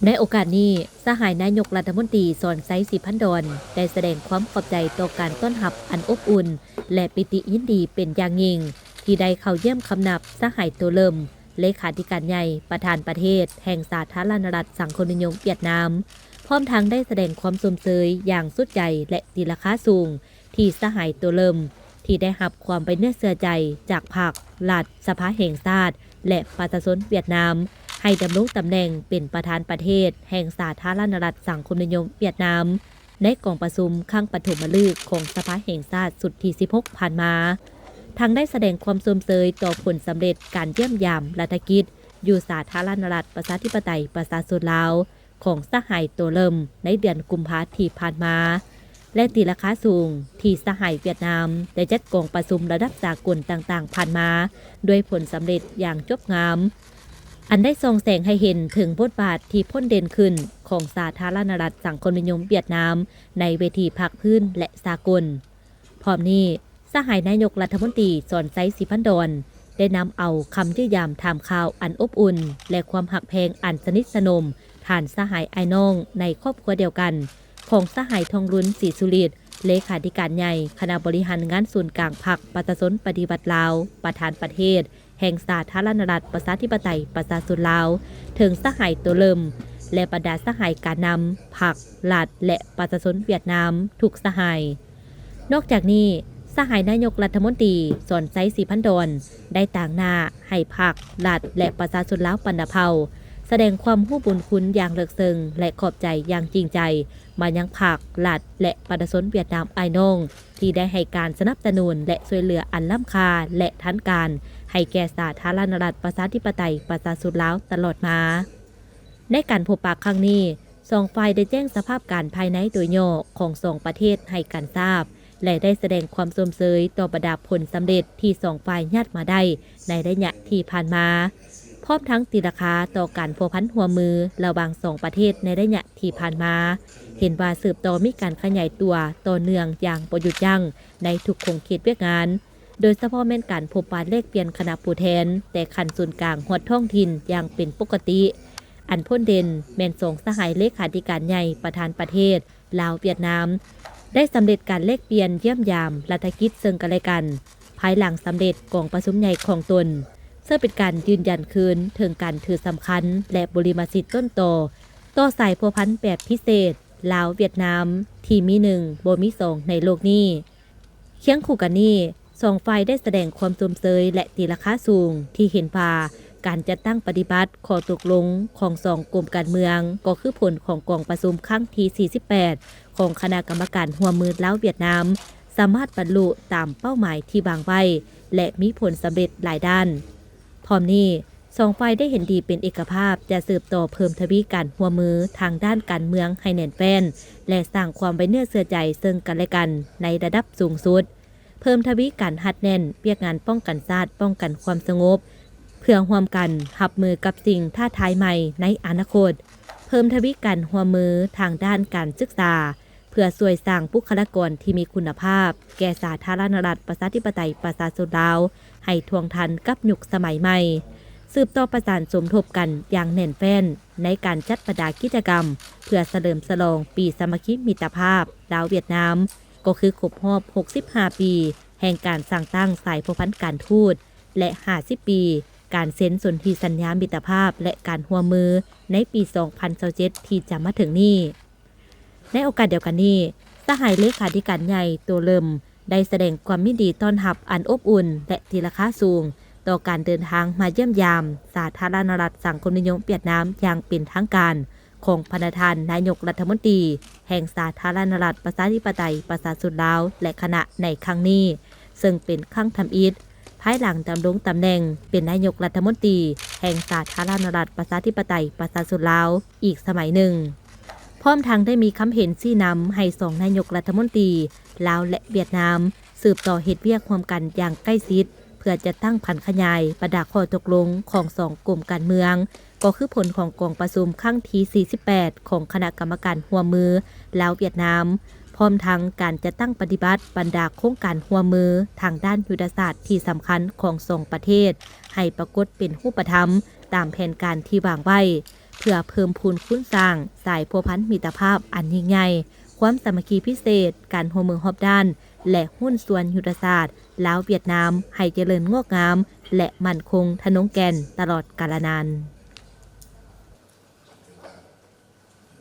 ໃນໂອກາດນີ້, ສະຫາຍນາຍົກລັດຖະມົນຕີ ສອນໄຊ ສີພັນດອນ ໄດ້ສະແດງຄວາມຂອບໃຈຕໍ່ການຕ້ອນຮັບອັນອົບອຸ່ນ ແລະ ປີຕິຍິນດີເປັນຢ່າງຍິ່ງ ທີ່ໄດ້ເຂົ້າຢ້ຽມຄຳນັບສະຫາຍ ໂຕເລີມ ເລຂາທິການໃຫຍ່ ປະທານປະເທດແຫ່ງສາທາລະນະລັດສັງຄົມນິຍົມຫວຽດນາມ, ພ້ອມທັງໄດ້ສະແດງຄວາມຊົມເຊີຍຢ່າງສຸດໃຈ ແລະ ຕີລາຄາສູງ ທີ່ສະຫາຍ ໂຕເລີມ ທີ່ໄດ້ຮັບຄວາມໄວ້ເນື້ອເຊື່ອໃຈຈາກພັກ, ລັດ, ສະພາແຫ່ງຊາດ ແລະ ປະຊາຊົນຫວຽດນາມ ໃຫ້ດຳລົງຕຳແໜ່ງເປັນປະທານປະເທດແຫ່ງສາທາລະນະລັດສັງຄົມນິຍົມຫວຽດນາມ ໃນກອງປະຊຸມຄັ້ງປະຖົມມະລຶກຂອງສະພາແຫ່ງຊາດຊຸດທີສິບຫົກຜ່ານມາ. ທັງໄດ້ສະແດງຄວາມຊົມເຊີຍຕໍ່ຜົນສຳເລັດການຢ້ຽມຢາມລັດຖະກິດຢູ່ສາທາລະນະລັດປະຊາທິປະໄຕປະຊາຊົນລາວ ຂອງສະຫາຍ ໂຕເລີມ ໃນເດືອນກຸມພາທີ່ຜ່ານມາ ແລະ ຕີລາຄາສູງທີ່ສະຫາຍຫວຽດນາມໄດ້ຈັດກອງປະຊຸມລະດັບສາກົນຕ່າງໆຜ່ານມາ ດ້ວຍຜົນສຳເລັດຢ່າງຈົບງາມ, ອັນໄດ້ສ່ອງແສງໃຫ້ເຫັນເຖິງບົດບາດທີ່ພົ້ນເດັ່ນຂຶ້ນຂອງສາທາລະນະລັດສັງຄົມນິຍົມຫວຽດນາມໃນເວທີພາກພື້ນ ແລະ ສາກົນ. ພ້ອມນີ້, ສະຫາຍນາຍົກລັດຖະມົນຕີ ສອນໄຊ ສີພັນດອນ ໄດ້ນຳເອົາຄຳຢ້ຽມຢາມຖາມຂ່າວອັນອົບອຸ່ນ ແລະ ຄວາມຮັກແພງອັນສະໜິດສະໜົມ ທ່ານສະຫາຍອ້າຍນ້ອງໃນຄອບຄົວດຽວກັນ ຂອງສະຫາຍ ທອງລຸນ ສີສຸລິດ ເລຂາທິການໃຫຍ່ຄະນະບໍລິຫານງານສູນກາງພັກປະຊາຊົນປະຕິວັດລາວ ປະທານປະເທດແຫ່ງສາທາລະນະລັດປະຊາທິປະໄຕປະຊາຊົນລາວ, ເຖິງສະຫາຍ ໂຕເລີມ ແລະ ບັນດາສະຫາຍການນຳພັກ, ລັດ ແລະ ປະຊາຊົນຫວຽດນາມທຸກສະຫາຍ. ນອກຈາກນີ້, ສະຫາຍນາຍົກລັດຖະມົນຕີ ສອນໄຊ ສີພັນດອນ ໄດ້ຕາງໜ້າໃຫ້ພັກ, ລັດ ແລະ ປະຊາຊົນລາວບັນດາເຜົ່າ ສະແດງຄວາມຮູ້ບຸນຄຸນຢ່າງເລິກເຊິ່ງ ແລະ ຂອບໃຈຢ່າງຈິງໃຈມາຍັງພັກ, ລັດ ແລະ ປະຊາຊົນຫວຽດນາມອ້າຍນ້ອງ ທີ່ໄດ້ໃຫ້ການສະໜັບສະໜູນ ແລະ ຊ່ວຍເຫຼືອອັນລ້ຳຄ່າ ແລະ ທັນການ ໃຫ້ແກ່ສາທາລະນະລັດປະຊາທິປະໄຕປະຊາຊົນລາວຕະຫຼອດມາ. ໃນການພົບປະຄັ້ງນີ້, ສອງຝ່າຍໄດ້ແຈ້ງສະພາບການພາຍໃນໂດຍຫຍໍ້ຂອງສອງປະເທດໃຫ້ກັນຊາບ ແລະ ໄດ້ສະແດງຄວາມຊົມເຊີຍຕໍ່ບັນດາຜົນສຳເລັດທີ່ສອງຝ່າຍຍາດມາໄດ້ໃນໄລຍະທີ່ຜ່ານມາ, ພ້ອມທັງຕີລາຄາຕໍ່ການພົວພັນຮ່ວມມືລະຫວ່າງສອງປະເທດໃນໄລຍະທີ່ຜ່ານມາ, ເຫັນວ່າສືບຕໍ່ມີການຂະຫຍາຍຕົວຕໍ່ເນື່ອງຢ່າງບໍ່ຢຸດຢັ້ງໃນທຸກຂົງເຂດວຽກງານ, ໂດຍສະເພາະແມ່ນການພົບປະແລກປ່ຽນຄະນະຜູ້ແທນແຕ່ຂັ້ນສູນກາງຮອດທ້ອງຖິ່ນຢ່າງເປັນປົກກະຕິ. ອັນພົ້ນເດັ່ນແມ່ນສອງສະຫາຍເລຂາທິການໃຫຍ່ປະທານປະເທດລາວ-ຫວຽດນາມ ໄດ້ສຳເລັດການແລກປ່ຽນຢ້ຽມຢາມລັດຖະກິດເຊິ່ງກັນແລະກັນ ພາຍຫຼັງສຳເລັດກອງປະຊຸມໃຫຍ່ຂອງຕົນ, ເຊິ່ງເປັນການຢືນຢັນຄືນເຖິງການຖືສຳຄັນ ແລະ ບຸລິມະສິດຕົ້ນຕໍ ຕໍ່ສາຍພົວພັນແບບພິເສດລາວ-ຫວຽດນາມ ທີ່ມີໜຶ່ງບໍ່ມີສອງໃນໂລກນີ້. ຄຽງຄູ່ກັນນີ້, ສອງຝ່າຍໄດ້ສະແດງຄວາມຊົມເຊີຍ ແລະ ຕີລາຄາສູງ ທີ່ເຫັນວ່າການຈັດຕັ້ງປະຕິບັດຂໍ້ຕົກລົງຂອງສອງກົມການເມືອງ ກໍຄືຜົນຂອງກອງປະຊຸມຄັ້ງທີສີ່ສິບແປດ ຂອງຄະນະກຳມະການຮ່ວມມືລາວ-ຫວຽດນາມ ສາມາດບັນລຸຕາມເປົ້າໝາຍທີ່ວາງໄວ້ ແລະ ມີຜົນສຳເລັດຫຼາຍດ້ານ. ພ້ອມນີ້, ສອງຝ່າຍໄດ້ເຫັນດີເປັນເອກະພາບຈະສືບຕໍ່ເພີ່ມທະວີການຮ່ວມມືທາງດ້ານການເມືອງໃຫ້ແໜ້ນແຟ້ນ ແລະ ສ້າງຄວາມໄວ້ເນື້ອເຊື່ອໃຈເຊິ່ງກັນແລະກັນໃນລະດັບສູງສຸດ, ເພີ່ມທະວີການຮັດແໜ້ນວຽກງານປ້ອງກັນຊາດ, ປ້ອງກັນຄວາມສະຫງົບ ເພື່ອຮ່ວມກັນຮັບມືກັບສິ່ງທ້າທາຍໃໝ່ໃນອະນາຄົດ, ເພີ່ມທະວີການຮ່ວມມືທາງດ້ານການສຶກສາ ເພື່ອຊ່ວຍສ້າງບຸກຄະລາກອນທີ່ມີຄຸນນະພາບແກ່ສາທາລະນະລັດປະຊາທິປະໄຕປະຊາຊົນລາວ ໃຫ້ທ່ວງທັນກັບຍຸກສະໄໝໃໝ່, ສືບຕໍ່ປະສານສົມທົບກັນຢ່າງແໜ້ນແຟ້ນໃນການຈັດບັນດາກິດຈະກຳ ເພື່ອສະເຫຼີມສະຫຼອງປີສາມັກຄີມິດຕະພາບລາວ-ຫວຽດນາມ, ກໍຄືຄົບຮອບຫົກສິບຫ້າປີແຫ່ງການສ້າງຕັ້ງສາຍພົວພັນການທູດ ແລະ ຫ້າສິບປີການເຊັນສົນທິສັນຍາມິດຕະພາບ ແລະ ການຮ່ວມມືໃນປີສອງພັນຊາວເຈັດທີ່ຈະມາເຖິງນີ້. ໃນໂອກາດດຽວກັນນີ້, ສະຫາຍເລຂາທິການໃຫຍ່ ໂຕເລີມ ໄດ້ສະແດງຄວາມຍິນດີຕ້ອນຮັບອັນອົບອຸ່ນ ແລະ ຕີລາຄາສູງ ຕໍ່ການເດີນທາງມາຢ້ຽມຢາມສາທາລະນະລັດສັງຄົມນິຍົມຫວຽດນາມຢ່າງເປັນທາງການ ຂອງພະນະທ່ານນາຍົກລັດຖະມົນຕີແຫ່ງສາທາລະນະລັດປະຊາທິປະໄຕປະຊາຊົນລາວ ແລະ ຄະນະໃນຄັ້ງນີ້, ເຊິ່ງເປັນຄັ້ງທຳອິດ ພາຍຫຼັງດຳລົງຕຳແໜ່ງເປັນນາຍົກລັດຖະມົນຕີແຫ່ງສາທາລະນະລັດປະຊາທິປະໄຕປະຊາຊົນລາວອີກສະໄໝໜຶ່ງ, ພ້ອມທັງໄດ້ມີຄຳເຫັນຊີ້ນຳໃຫ້ສອງນາຍົກລັດຖະມົນຕີລາວ ແລະ ຫວຽດນາມ ສືບຕໍ່ເຮັດວຽກຮ່ວມກັນຢ່າງໃກ້ຊິດ ເພື່ອຈັດຕັ້ງຜັນຂະຫຍາຍບັນດາຂໍ້ຕົກລົງຂອງສອງກົມການເມືອງ, ກໍຄືຜົນຂອງກອງປະຊຸມຄັ້ງທີສີ່ສິບແປດ ຂອງຄະນະກຳມະການຮ່ວມມືລາວ-ຫວຽດນາມ, ພ້ອມທັງການຈັດຕັ້ງປະຕິບັດບັນດາໂຄງການຮ່ວມມືທາງດ້ານຍຸດທະສາດທີ່ສຳຄັນຂອງສອງປະເທດ ໃຫ້ປາກົດເປັນຮູບປະທຳຕາມແຜນການທີ່ວາງໄວ້, ເພື່ອເພີ່ມພູນຄູນສ້າງສາຍພົວພັນມິດຕະພາບອັນຍິ່ງໃຫຍ່, ຄວາມສາມັກຄີພິເສດ, ການຮ່ວມມືຮອບດ້ານ ແລະ ຫຸ້ນສ່ວນຍຸດທະສາດລາວ-ຫວຽດນາມ ໃຫ້ຈະເລີນງອກງາມ ແລະ ໝັ້ນຄົງທະນົງແກ່ນຕະຫຼອດກາລະນານ.